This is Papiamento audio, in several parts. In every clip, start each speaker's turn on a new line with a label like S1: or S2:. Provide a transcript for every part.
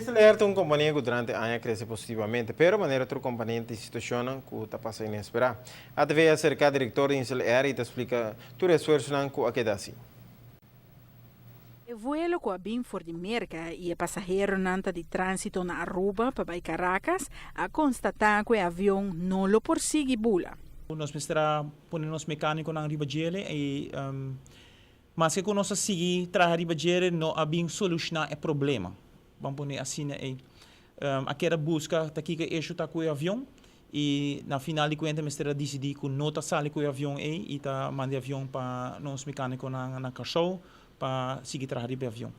S1: Insel Air ta un kompania ku durante aña a krese positivamente, pero manera otro kompania tin situashonnan ku ta pasa inesperá. ATV a aserká direktor di Insel Air i ta splika tur e esfuersonan ku a keda hasi.
S2: E vuelo ku a bin for di Merka i e pasaheronan ta di tránsito na Aruba pa bai Caracas a konstatá ku e avion no lo por sigui bula.
S3: Nos mester a pone nos mekánikonan riba djele i Maske ku nos a sigui traha riba djere no a bin solushoná e problema. Ban pone asina ei. A keda buska ta kiko e eshu ta ku e avion i na final di kuenta mester a disidí ku no ta sali ku e avion ei i ta manda e avion pa nos mekanikonan na Kòrsou pa sigui traha riba e avion.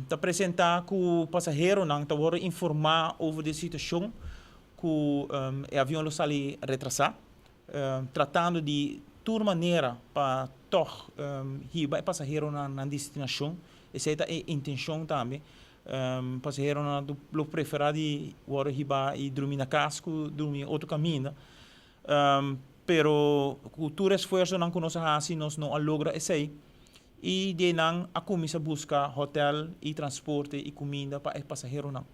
S3: Ta presentá ku pasaheronan ta wòrdu informá over di e situashon ku e avion lo sali retrasá. Tratando di tur manera pa tòg hiba e pasaheronan nan destinashon. Esei ta e intenshon tambe. Pasaheronan lo preferá di wòrdu hibá i drumi na kas ku drumi otro kaminda. Pero ku tur esfuersonan ku nos a hasi nos no a logra esei. I di einan a kuminsá buska hotèl i transporte i kuminda pa e pasaheronan.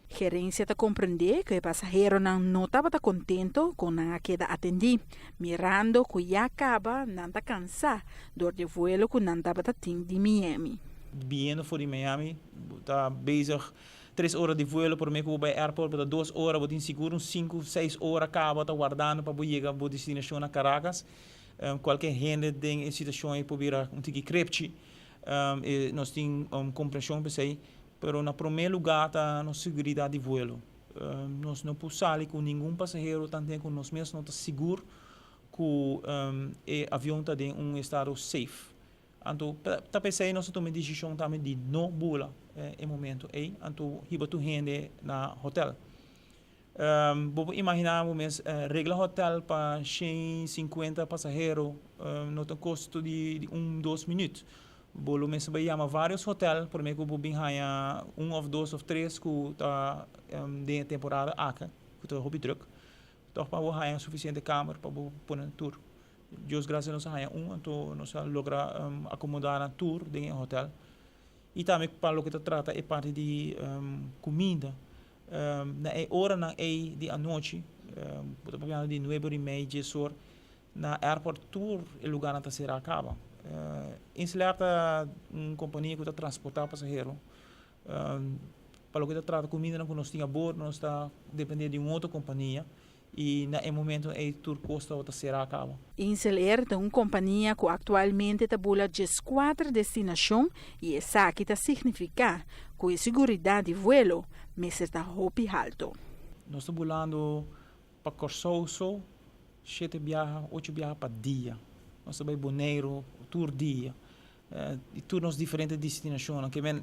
S2: Gerencia ta comprende cu e pasaheronan no tabata contento con nan a keda atendi, mirando cu ya caba nan ta cansa door di e vuelo cu nan tabata tin di Miami.
S3: Biniendo for di Miami, bo ta bezig tres ora di vuelo prome cu bo bay airport, bo ta dos ora, bo tin sigur un sinku, seis ora caba ta wardando pa bo yega bo destinacion na Caracas. Cualke hende den e situacion ey por bira un tiki krepchi. Nos tin comprension p'esey. Pero na promé lugá ta nos siguridat di vuelo. Nos no por sali ku ningun pasahero tanten ku nos mes no ta sigur ku e avion ta den un estado safe. Anto ta p'esei nos a tuma e desishon tambe di no bula e momento ei, anto hiba tur hende na hotel. Bo por imaginá bo mes regla hotel pa 150 pasahero no ta kosto di un dos minüt. Bo lo mester bai yama vários hotel promé ku bo bin haña un òf dos òf tres ku ta den e temporada aki ku ta hopi drùk. Tòg pa bo haña sufisiente kamer pa bo pone tur. Dios grasia nos a haña un anto nos a logra akomodá nan tur den e hotel. I tambe pa loke ta trata e parti di kuminda. Na e oranan ei di anochi, bo ta papiando di nuebe ora i mei, dies or, na airport tur e lugarnan ta será kaba. Insel Air ta un kompania ku ta transportá pasahero. Pa loke ta trata kumindanan ku nos tin abor, nos ta dependé di un otro kompania. I na e momento ei tur kos tabata será kaba.
S2: Insel Air ta un kompania ku aktualmente ta bula 14 destinashon i esaki ta signifiká ku e siguridat di vuelo mester ta hopi halto.
S3: Nos ta bulando pa Kòrsou so shete biaha, ocho biaha pa dia. Nos ta bai Boneiru tur dia i tur nos diferente destinashonnan. Ke men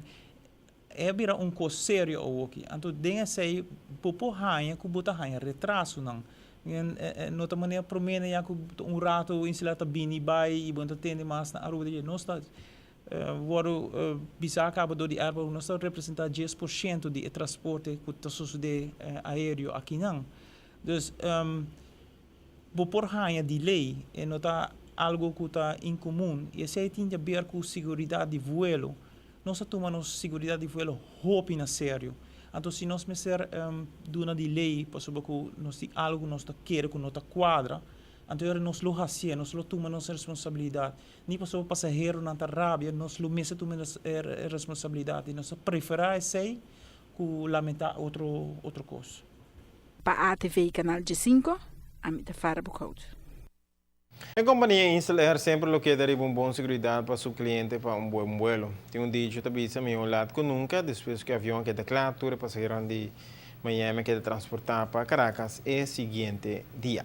S3: E a bira un kos serio awoki. Anto den esei bo por haña ku bo ta haña retrasonan. No ta manera promé na ya ku un rato Insel ta bini i bai i bo no ta tende mas na Aruba. Nos ta wòrdu bisá kaba dor di airport ku nos ta representá 10% di e transporte ku ta sosodé aéreo akinan. Dus bo por haña delay, e no ta algo ku ta inkomun i esei tin di aber ku siguridat di vuelo. Nos a tuma nos siguridat di vuelo hopi na serio. Anto si nos mester duna delay pasobra ku nos tin algo ku nos ta kere ku no ta kuadra, anto ora nos lo hasié, nos lo tuma nos responsabilidat. Ni pasobra pasaheronan ta rabia, nos lo mester tuma nos responsabilidat i nos ta preferá esei ku lamentá otro otro kos.
S2: Pa ATV Canal 5, ami ta Farah Boekhout.
S1: E kompania Insel Air semper lo keda riba un bon seguridat pa su kliente pa un buen buelo. Tin un dicho ta bisa mihó lat ku nunka, despues ku e avion a keda kla, tur e pasaheronan di Miami a keda transportá pa Caracas e siguiente dia.